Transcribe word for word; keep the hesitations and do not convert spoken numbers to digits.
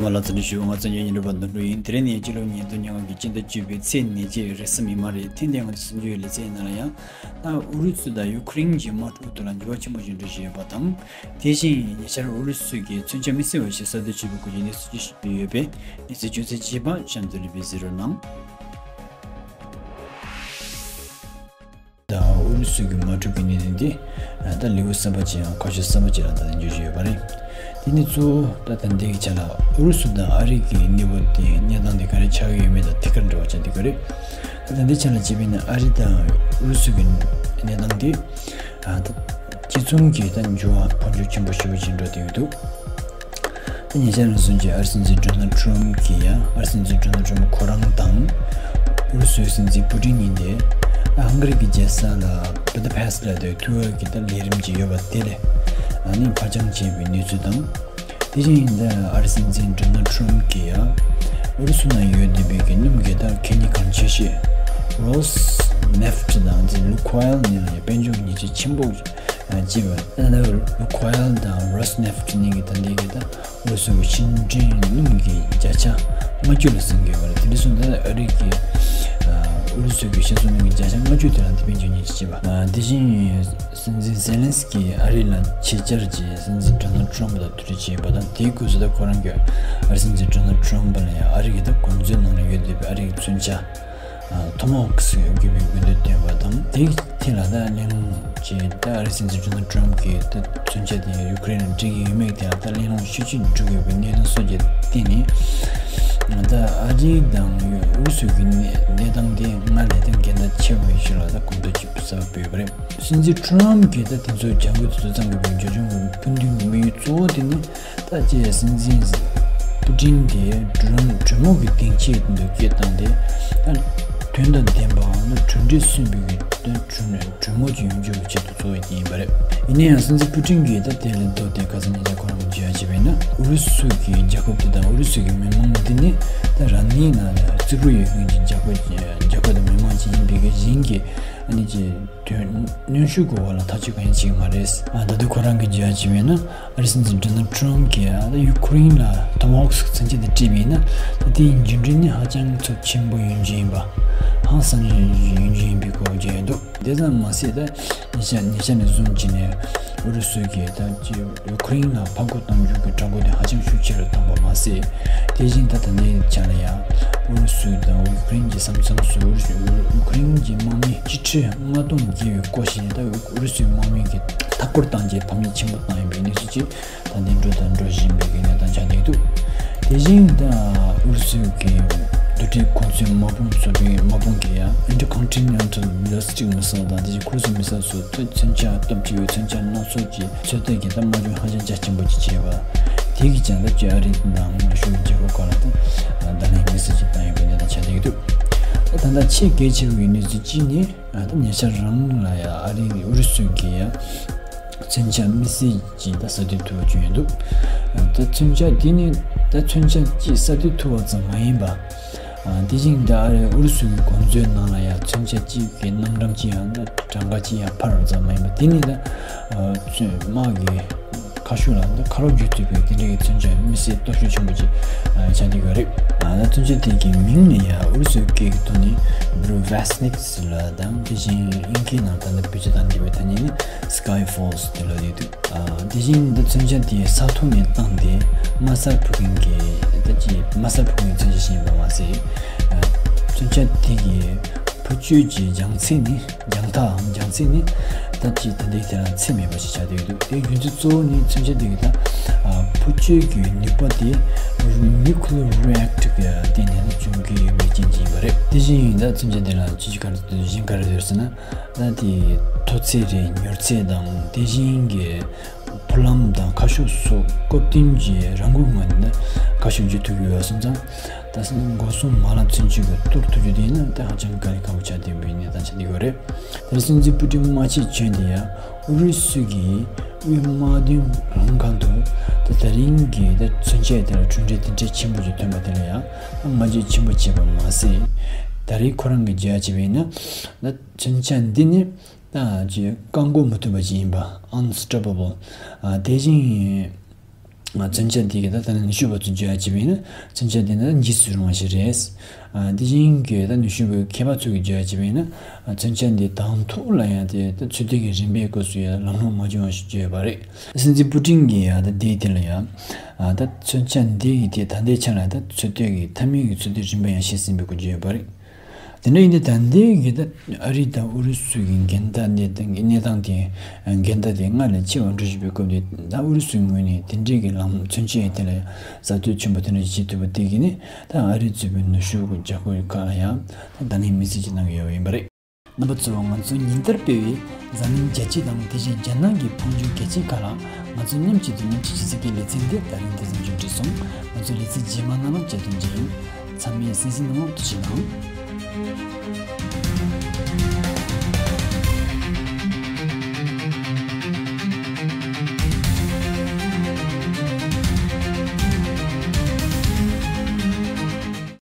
མ་ལགས་ཚང་མ་ཞུ། ང་ཚོ་ཉན་ཉན་རུ་བ་འདུག་འགྲོ་ཡིན། དེ་རིང་ནས་སྤྱི་ལོ་ཉིས་སྟོང་ཉི་ཤུ་རྩ་བཞི་ལོ་གི་སྤྱི་ཟླ་བཅུ་པའི་ཚེས་ཉེར་གཅིག་རེས་གཟའ་མིག་དམར་རེད། ཐེངས་འདིའི་ང་ཚོ་སྲིད་ཇུས་ལེ་ཚན་ནང་ལ་ཡང་། ད་ཨུ་རུ་སུ་དང་ཡུ་ཁུ་རེན་གྱི་དམག་འཁྲུག་ཐོག་ལ་འགྱུར་བ་ཆེན་པོ་ཞིག་འགྲོ་བཞིན་ཡོད་པ་དང་། དེ་བཞིན་ཉེ་ཆར་ཨུ་རུ་སུ་གྱིས་མཚོན་ཆ་མི་སེར་བ་ཞིག་གསར་གཏོད་བྱས་པའི་སྐོར་གྱི་གནས་ཚུལ་ཅིག་ཞུ་གི་ཡོད་པས། གནས་ཚུལ་ཅུང་ཟད་ཅིག་པ་གཤམ་དུ་ལུས་པའི་གཟིགས་རོགས་གནང་། ད་ཨུ་རུ་སུ་གྱི་དམག་འཁྲུག་གི་གནད་དོན་དེ། ད་ལེའུ་གསར་པ་ཅིག་ཡང་ཁ་ཕྱོགས་གསར་པ་ཅིག་ལ་ད་འགྱུར་བཞིན་ཡོད་པ་རེད། དེ་ནི་གཙོ་བོ་ད་ད་ལྟའི་ཆ་ལ་ཨུ་རུ་སུ་དང་ཨ་རི་གི་གནས་བབ་དེ་གནས་སྟངས་དེ་ག་རེ་ཆགས་ཀྱི་ཡོད་མེད་དང་ཐད་ཀར་འབྲེལ་བ་ཆགས་བསྡད་ཀྱི་རེད། ད་ད་ལྟའི་ཆ་ལ་བྱས་པས་ན་ཨ་རི་དང་ཨུ་རུ་སུ་གི་གནས་སྟངས་དེ། ད་སྤྱི་ཚོགས་ཀྱི་ད་འགྱུར་བ་འཕོ་འགྱུར་ཆེན་པོ་ཞེ་པོ་ཅིག་འགྲོ་བསྡད་ཡོད་འདུག་ད་ཉེ་ཆར་ནས་བཟུང་གི་ཨ་རིའི་སྲིད་འཛིན་ཌོ་ནལ་ཊམ་གྱིས་ཡང་ཨ་རིའི་སྲིད་འཛིན་ཌོ་ནལ་ཊམ་ཁོ་རང་དང་ཨུ་རུ་སུའི་སྲིད་འཛིན་པུ་ཏིན་གཉིས་དེ་ཧང་ག་རི་གི་རྒྱལ་ས་ལ་བུ་དཱ་པེ་སི་ལ་དེ་ཐུག་ཡག་གི་ད་ལས་རིམ་ཅིག་ཡོད་པ་དེ་ལས་ཨ་ནི་ཕར་འགྱངས་བྱས་པའི་གནས་ཚུལ་དང་། དེ་བཞིན་ད་ཨ་རིའི་སྲིད་འཛིན་ཌོ་ནལ་ཊམ་གྱིས་ཡང་ཨུ་རུ་སུ་ནང་ཡོད་བསྡད་པའི་གི་སྣུམ་གྱི་ད་གལ་གནད་གལ་ཆེ་ཤོས་རོས་ནེཕ་ཊི་དང་དེ་ལུ་ཁོ་ཨེལ་གཉིས་ལ་ཡང་དཔལ་འབྱོར་ཉེས་ཆད་ཆེན་པོ་བྱས་པ། ད་ལུ་ཁོ་ཨེལ་དང་རོས་ནེཕ་ཊི་གཉིས་ཀྱི་ད་ལྟའི་གི་ད་ཨུ་རུ་སུའི་ཕྱི་འབྲེལ་སྣུམ་གྱི་བརྒྱ་ཆ་ལྔ་བཅུ་ལ་ཟིན་གྱི་ཡོད་པ་རེད། དེ་འདྲ་སོང་ཙང་ཨ་རི་གིས་ཨུ་རུ་སུ་གི་ཆེད་སོང་སྣུམ་གྱི་བརྒྱ་ཆ་ལྔ་བཅུ་དེ་ལ་དེ་དཔལ་འབྱོར་ཉེས་ཆད་བྱས་པ། དེ་བཞིན་སྲིད་འཛིན་ཛེ་ལན་སི་ཀི་ཨ་རི་ལ་ཆེད་བཅར་གྱིས་སྲིད་འཛིན་ཌོ་ནལ་ཊམ་དང་ཐུག་འཕྲད་བྱས་པ་དང་། དེའི་སྐབས་སུ་ད་ཁོ་རང་གིས་ཨ་རིའི་སྲིད་འཛིན་ཌོ་ནལ་ཊམ་ལ་ཡང་ཨ་རི་གི་ད་གོ་མཛོད་ནང་ལ་ཡོད་བསྡད་པའི་ཨ་རི་གི་མཚོན་ཆ། ཐོ་མ་ཧོག་ཟེར་དགོས་པའི་དགོས་འདུན་བཏོན་པ་དང་། དེའི་ཐད་ལ་ད་གླེང་སློང་བྱས། ད་ཨ་རིའི་སྲིད་འཛིན་ཌོ་ནལ་ཊམ་གྱིས་ད་མཚོན་ཆ་དེ་ཡུ་ཁུ་རེན་ལ་སྤྲད་ཀྱི་ཡོད་མེད་ཐད་ལ་ད་གླེང་སློང་ཤུགས་ཆེ་འགྲོ་དགོས་པའི་གནད་དོན་སོགས་ཀྱི་སྟེང་ནས། ད་ཨ་རི་དང་ཨུ་རུ་སུ་གི་གནས་གནས་སྟངས་དེ་སྔར་ལས་ད་འགལ་ཟླ་ཆེ་བའི་ཤུལ་ལ་ད་གོམ་བགྲོད་ཀྱི་གསར་པ་སྤེལ་ཡོད་པ་རེད། སྲིད་འཛིན་ཊམ་གྱིས་ད་དེ་ཚོའི་བྱ་འགུལ་དེ་ཚོ་བརྩམས་དགོས་པའི་འབྱོར་བྱུང་གི་ཕུགས་འདུན་གྱི་དམིགས་ཡུལ་གཙོ་བོ་དེ་ནི། ད་ཅེས་སྲིད་འཛིན་པུ་ཏིན་གྱིས་གྲོས་གྲོས་མོལ་གྱི་སྡིངས་ཆ་འདི་སྐད་བཏང་སྟེ། ད་དོན་དང་ལྡན་པའམ་ན་གྲུབ་འབྲས་སོན་པའི་གི་གྲོས་གྲོས་མོལ་ཅིག་ཡོང་རྒྱུ་གི་ཆེད་དུ་གཙོ་བོ་དེ་ཡིན་པ་རེད། ཡིན་ན་ཡང་སྲིད་འཛིན་པུ་ཏིན་གྱིས་ད་དེ་ལས་ལྡོག་སྟེ་ཁ་སང་ཉིན་ཁོ་རང་གིས་བརྗོད་ཡ་བྱས་པ་ཡིན་ན། ཨུ་རུ་སུ་གི་རྒྱལ་ཁབ་དེ་དང་ཨུ་རུ་སུ་གི་མི་མང་འདི་ནི་ད་རང་ཉིད་ནང་ལ་རྩིས་འགོ་ཡོད་མཁན་གྱི་རྒྱལ་ཁབ་རྒྱལ་ཁབ་དང་མི་མང་ཅིག་ཡིན་པའི་གི་གཞན་གྱི་ཨ་ནི་ཅིག་དོན་གནོན་ཤུགས་དགོས་པ་ལ་ཐག་གཅོད་གང་ཡང་བྱེད་ཀྱི་མ་རེད། ཨ་ད་དུང་ཁོ་རང་གིས་བརྗོད་ཡ་བྱས་པ་ཡིན་ན། ཨ་རིའི་སྲིད་འཛིན་ཌོ་ནལ་ཊམ་གྱིས་ཨ་ད་ཡུ་ཁུ་རེན་ལ་ཐོ་མ་ཧོག་མཚོན་ཆ་དེ་སྤྲད་པ་ཡིན་ན། ད་དེའི་འགྱུར་འགྲོས་ནི་ཧ་ཅང་ཚབས་ཆེན་པོ་ཡོང་རྒྱུ་ཡིན་པ། ཧང་སང་ཡོང་རྒྱུ་ཡིན་པའི་སྐོར་བརྗོད་ཡོད་འདུག་དེ་ཙམ་མ་ཟད། ད་ཉེ་ཆར་ཉེ་ཆར་ནས་བཟུང་བྱས་ནས་ཨུ་རུ་སུ་གིས་ད་ཅི་ཡུ་ཁུ་རེན་ལ་ཕར་རྒོལ་གཏོང་རྒྱུ་གི་དྲག་རྒོལ་དེ་ཧ་ཅང་ཤུགས་ཆེ་རུ་བཏང་པ་མ་ཟད། དེ་བཞིན་ད་ད་ལྟའི་ཆ་ལ་ཡང་ཨུ་རུ་སུ་དང་ཡུ་ཁུ་རེན་གྱི་ས་མཚམས་སུ་ཨུ་རུ་སུ་ཡུ་ཁུ་རེན་གྱི་དམག་མི་བཅུ་ཁྲི་ལྔ་སྟོང་བརྒལ་བའི་སྐོར་ཞིག་ད་ཨུ་རུ་སུའི་དམག་མི་གིས་མཐའ་སྐོར་བཏང་རྗེས་ཕམ་ཉེས་ཆེན་པོ་བཏང་ཡོད་པའི་གནས་ཚུལ་ཅིག་ད་ལྟ་འགྲོ་དང་འགྲོ་བཞིན་པའི་གི་གནས་སྟངས་ཆགས་བསྡད་འདུག་དེ་བཞིན་ད་ཨུ་རུ་སུ་གི་རྡུལ་ཕྲན་གོ་མཚོན་དམག་དཔུང་ཚོ་པའི་དམག་དཔུང་གིས་ཡང་ཨིན་ཊར་ཀོན་ཊི་ནེན་ཊལ་བྷེ་ལི་སི་ཊིག་མི་སེལ་དང་། དེ་བཞིན་ཁུ་རུ་སུ་མི་སེལ་སོགས་མཚོན་ཆ་སྟོབས་ཆེ་བའི་མཚོན་ཆ་སྣ་ཚོགས་ཀྱི་ཚོད་ལྟ་གི་ད་དམག་སྦྱོང་ཧ་ཅང་རྒྱ་ཆེན་པོ་ཅིག་བྱས་པ། དེ་གིས་ཀྱང་ད་ཅིག་ཨ་རི་དང་ཨ་ཤོ་གི་རྒྱལ་ཁབ་ཁག་ལ་ད་བརྡ་ལན་མི་སེར་ཅིག་བཏང་ཡོད་པའི་གནས་སྟངས་ཆགས་བསྡད་ཀྱི་འདུག་ད་ད་ལྟ་ཆེས་གལ་ཆེ་བའི་གནས་ཚུལ་གཅིག་ནི། ད་ཉེ་ཆར་རང་ལ་ཡང་ཨ་རི་ཨུ་རུ་སུ་གིས་ཡང་མཚོན་ཆ་མི་སེར་གྱིས་ད་གསར་གཏོད་ཐུབ་པ་བྱུང་ཡོད་འདུག་ད་མཚོན་ཆ་དེ་ནི་ད་མཚོན་ཆ་གཅིག་གསར་གཏོད་ཐུབ་པ་ཙམ་མ་ཡིན་པ། དེ་བཞིན་ད་ཨ་རི་ཨུ་རུ་སུ་གི་གོ་མཛོད་ནང་ལ་ཡང་མཚོན་ཆ་གཅིག་གི་རྣམ་གྲངས་གཅིག་ཡང་ད་གྲངས་ཀ་གཅིག་ཡང་འཕར་བ་ཙམ་མ་ཡིན་པ། དེ་ནི་ད་མཚོན་དམག་གི་ཁ་ཤུ་ལ་ད་ཁ་ལོ་བསྒྱུར་ཐུབ་པའི་དེ་འདྲའི་མཚོན་ཆ་མི་སེར་སྟོབས་ཤུགས་ཆེན་པོ་ཅིག་ཆགས་བསྡད་ཡོད་རེད། ད་མཚོན་ཆ་དེ་གི་མིང་ནི་ཡང་ཨུ་རུ་སུའི་སྐད་ཀྱི་ཐོག་ནས་Blue Vastnik ཟེར་ལབ་དང་། དེ་བཞིན་དབྱིན་སྐད་ནང་ད་ལྟ་བེད་སྤྱོད་བཏང་བསྡད་པའི་ཐ་སྙད་ནི་Skyfall ཟེར་ལབ་ཡོད་འདུག་དེ་བཞིན་ད་མཚོན་ཆ་དེ་ས་ཐོག་ནས་བཏང་སྟེ་དམག་སར་འཕུར་མཁན་གྱི་ད་ཅི་དམག་སར་འཕུར་མཁན་མཚོན་ཆ་ཞིག་ཡིན་པ་མ་ཟད། མཚོན་ཆ་དེ་གི་འཕུར་སྐྱོད་ཀྱི་རྒྱང་ཚད་ནི། རྒྱང་ཐག་རྒྱང་ཚད་ནི་ད་ཅི་ད་ལྟའི་དེ་རང་ཚད་མེད་པ་ཞིག་ཆགས་བསྡད་ཡོད་འདུག་དེའི་རྒྱུ་མཚན་གཙོ་བོ་ནི་མཚོན་ཆ་དེ་གི་ད་འཕུར་སྐྱོད་ཀྱི་ནུས་པ་དེ་nuclear reactor གི་སྟེང་ནས་ནི་བྱུང་གི་ཡོད་པའི་རྐྱེན་གྱིས་ཡིན་པ་རེད། དེ་བཞིན་ད་མཚོན་ཆ་དེ་ལ་ཅི་ག་རེ་གཞན་ག་རེ་ཡོད་ཟེར་ན། ད་དེ་མཐོ་ཚད་རེད། མྱུར་ཚད་དང་། དེ་བཞིན་གྱི་འཕུར་ལམ་དང་ཁ་ཕྱོགས་སོགས་སྐབས་བསྟུན་གྱི་རང་འགུལ་ངང་ནས་ཁ་ཕྱོགས་བསྒྱུར་ཐུབ་ཀྱི་ཡོད་སོང་ཙང་། ད་འགོག་སྲུང་མ་ལག་ཚུན་ཆད་ཀྱི་གཏོར་ཐུབ་རྒྱུ་དེ་ཡིན་ན་ད་ཧ་ཅང་དཀའ་ལས་ཁག་པོ་ཆགས་བསྡད་པའི་གནས་སྟངས་ཆགས་བསྡད་ཡོད་རེད། དེར་སྲིད་འཛིན་པུ་ཏིན་མ་ཕྱིན་བྱས་ནས་ཡང་ཨུ་རུ་སུ་གི་དབུས་དམག་དོན་ལྷན་ཁང་དུ་ད་ད་རིང་གི་ད་མཚོན་ཆ་དེ་ལ་གྲུབ་འབྲས་དེ་འདྲའི་ཆེན་པོ་ཞིག་ཐོན་པ་དེ་ལ་ཡང་བསྔགས་བརྗོད་ཆེན་པོ་བྱས་པ་མ་ཟད། ད་རེས་ཁོ་རང་གིས་བརྗོད་ཡ་བྱས་པ་ཡིན་ན། ད་མཚོན་ཆ་འདི་ནི་ད་ཅིག་བཀག་འགོག་མི་ཐུབ་པ་ཅིག་ཡིན་པ། Unstoppable། ཨ་དེ་བཞིན་ མཚོན་ཆ་འདི་གི་ད་ད་ནི་ནུས་ཤུགས་པ་ཚོས་བརྗོད་ཡ་བྱས་པ་ཡིན་ན་མཚོན་ཆ་འདི་ནི་འཇིགས་སུ་རུང་བ་ཞིག་རེད། ཨ་དེ་བཞིན་གྱི་ད་ནུས་ཤུགས་པའི་མཁས་པ་ཚོས་ཀྱི་བརྗོད་ཡ་བྱས་པ་ཡིན་ན་མཚོན་ཆ་འདི་དང་ཐོག་ལ་ཡང་དེ་ད་ཚོད་ལྟའི་གི་རིམ་པའི་སྐབས་སུ་ཡང་ལམ་ལྷོང་མ་བྱུང་བ་ཞིག་བརྗོད་ཡོད་པ་རེད། སྲིད་འཛིན་པུ་ཏིན་གྱིས་ཡང་ད་དེའི་དེ་ལ་ཡང་ཨ་ད་མཚོན་ཆ་འདི་ཡི་དེ་ད་ལྟའི་ཆ་ལ་ད་ཚོད་ལྟའི་གི་མཐའ་མའི་གི་ཚོད་ལྟའི་རིམ་པ་ཡང་ཤེས་ཟིན་པའི་སྐོར་བརྗོད་ཡོད་པ་རེད། དེ་འདྲ་ཡིན་དུས་ད་ལྟའི་གི་ད་ཨ་རི་དང་ཨུ་རུ་སུ་གི་འགལ་ཟླ་གནས་སྟངས་གནས་སྟངས་དེ་འགལ་ཟླ་དེ་སྔར་ལས་ཆེ་བ་འགྲོ་བཞིན་པའི་སྐབས་དེ་ད་ཨུ་རུ་སུའི་ངོས་ནས་དེ་འདྲའི་གི་ལམ་མཚོན་ཆའི་དེ་ལ་གསར་གཏོད་ཆེན་པོ་དེ་འདྲ་བྱེད་ཐུབ་པ་དེ་གི་ནི་ད་ཨ་རི་གཙོས་པའི་ནུབ་ཕྱོགས་ཀྱི་རྒྱལ་ཁབ་ཁག་ལ་ཡང་ད་ད་ནི་དམིགས་བསལ་གྱི་གནང་གི་ཡོད་པ་ཡིན་པ་རེད། རྣམ་པ་ཚོ་ང་ཚོ་ཉིན་ལྟར་སྤེལ་བའི་འཛམ་གླིང་རྒྱལ་སྤྱི་དང་དེ་བཞིན་རྒྱལ་ནང་གི་འཕོ་འགྱུར་གལ་ཆེ་ཁག་ལ་ང་ཚོ་མཉམ་གཅིག་ཏུ་མཉམ་ཞིབ་བྱེད་ས་གི་ལེ་ཚན་འདི་ད་རིང་འདི་ཙམ་མཇུག་སྒྲིལ་སོང་། ང་ཚོ་ལེ་ཚན་རྗེས་མ་ནང་ལ་མཇལ་དུ་འཇིགས་ཡིན། ཚང་མས་གསན་གཟིགས་གནང་བར་ཐུགས་རྗེ་གནང་།